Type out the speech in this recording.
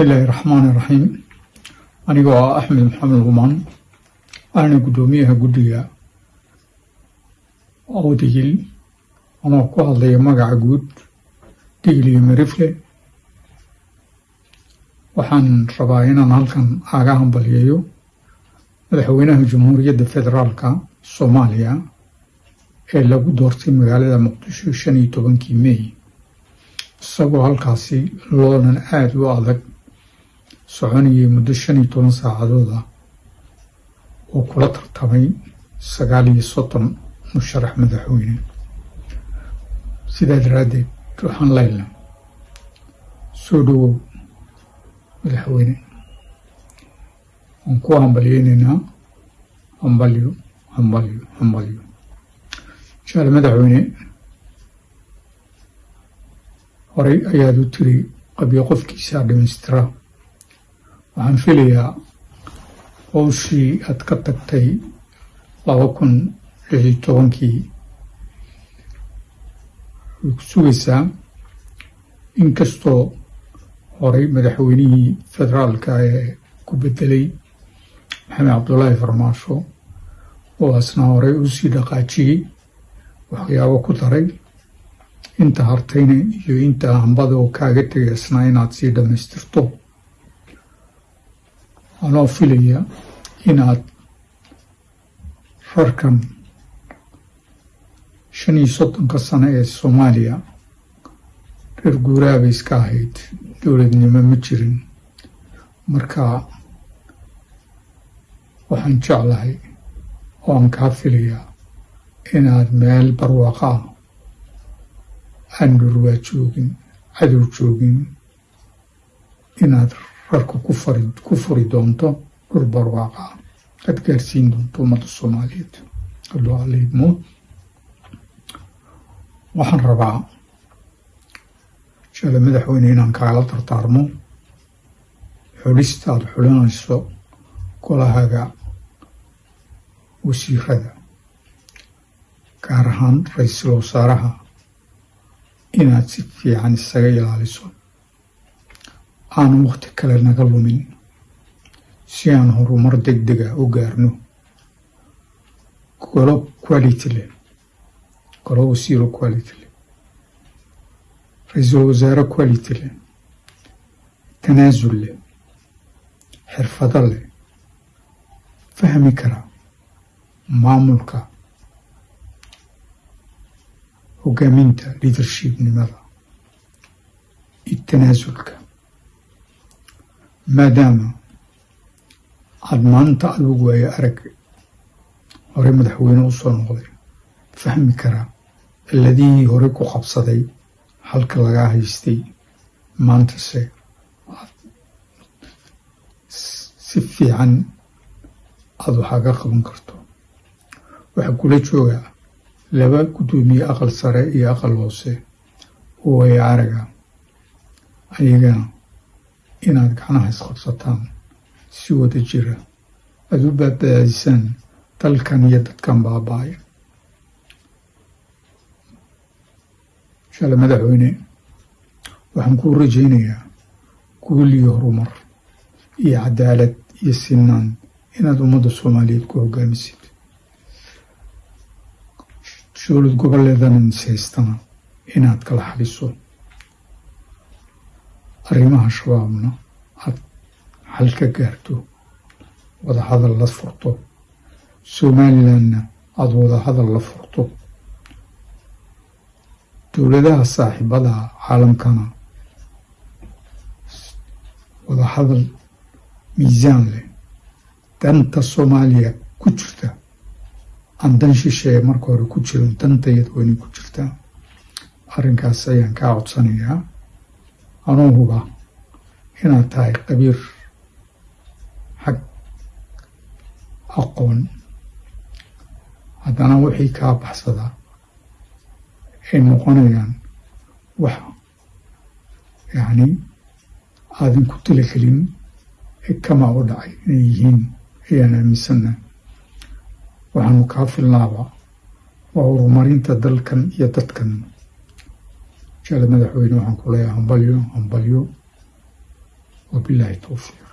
Bismillaahi raxmaani raxiim. Anigoo ah Axmed Maxamed Luqmaan, ahna guddoomiyaha guddiga Awdigil, anoo ku hadlaya magaca guud Digil iyo Mirifle, waxaan rabaa inaan halkan aaga hambaliyeeyo madaxweynaha Jamhuuriyadda Federaalka Soomaaliya ee lagu doortay magaalada Muqdisho 15-kii May, isagoo halkaasi loolan aada u adag soconayay muddo 15 saacadood ah oo kula tartamay 39 musharax madaxweyne. Sidaa daraaddeed waxaan leynaa, soo dhowow madaxweyne, waan ku hambalyeynaynaa. Hambalyo, hambalyo, hambalyo. Jaale madaxweyne, horey ayaad u tiri qabyo qofkiisaa dhamaystira. Waxaan filayaa howshii aad ka tagtay 2016-kii way ku sugaysaa, inkastoo horey madaxweynihii federaalka ee ku bedelay, Maxamed Cabdullaahi Farmaasho, oo asna horey usii dhaqaajiyey, waxyaabo ku daray, inta hartayna iyo inta hambada oo kaaga tegay isna inaad sii dhammaystirto. Anoo filaya inaad rarkan 35-ka sano ee Soomaaliya reer guuraabay iska ahayd, dowladnimo ma jirin, marka waxaan jeclahay oo aan kaa filayaa inaad meel barwaaqo ah, aan dhurwaa joogin, cadow joogin, inaad rarka ku furi doonto, dhur barwaaqa ah aad gaarsiin doonto ummadda Soomaaliyeed, hadduu Alla idmo. Waxaan rabaa, jale madaxweyne, inaan kaala dardaarmo xulista aad xulinayso golahaga wasiirada, gaar ahaan ra-iisul wasaaraha, inaad si fiican isaga ilaaliso, aanu waqti kale naga lumin, si aan horumar deg dega u gaarno. Golo quality leh, golo wasiiro quality leh, ra-iisul wasaare quality leh, tanaasul leh, xirfado leh, fahmi kara maamulka, hogaaminta, leadershipnimada iyo tanaasulka, maadaama aada maanta adigu waayo arag hore madaxweyne u soo noqday, fahmi karaa ciladihii hore ku qabsaday, halka lagaa haystay, maantase aad si fiican aada waxaaga qaban karto. Waxaa kula joogaa laba guddoomiye, aqal sare iyo aqal hoose, oo waayo araga, ayagana inaad gacnaha isqabsataan, si wada jira aada u badbaadisaan dalkan iyo dadkan baaba-ay. Inshaalla madaxweyne, waxaan kuu rajaynayaa guul iyo horumar iyo cadaalad iyo sinaan inaad ummadda Soomaaliyeed ku hogaamisid, dowlad goboleedan is haystana inaad kala xaliso, arrimaha Shabaabna aad xal ka gaarto, wadahadal la furto, Somalilandna aada wadahadal la furto, dowladaha saaxiibada caalamkana wadahadal miisaan leh, danta Soomaaliya ku jirta, aan dan shisheeye marka hore ku jirin, dantayada waa inay ku jirtaa. Arrinkaas ayaan kaa codsanayaa, anuu huba inaad tahay qabiir xag aqoon, haddana wixii kaa baxsadaa ay noqonayaan wax yacni aadan ku talagelin ee kama u dhacay inay yihiin ayaan aaminsannahay. Waxaanu kaa filnaaba waa horumarinta dalkan iyo dadkan. Jale madaxweyne, waxaan ku leeyahay hambalyo, hambalyo. Wabilaahi towfiiq.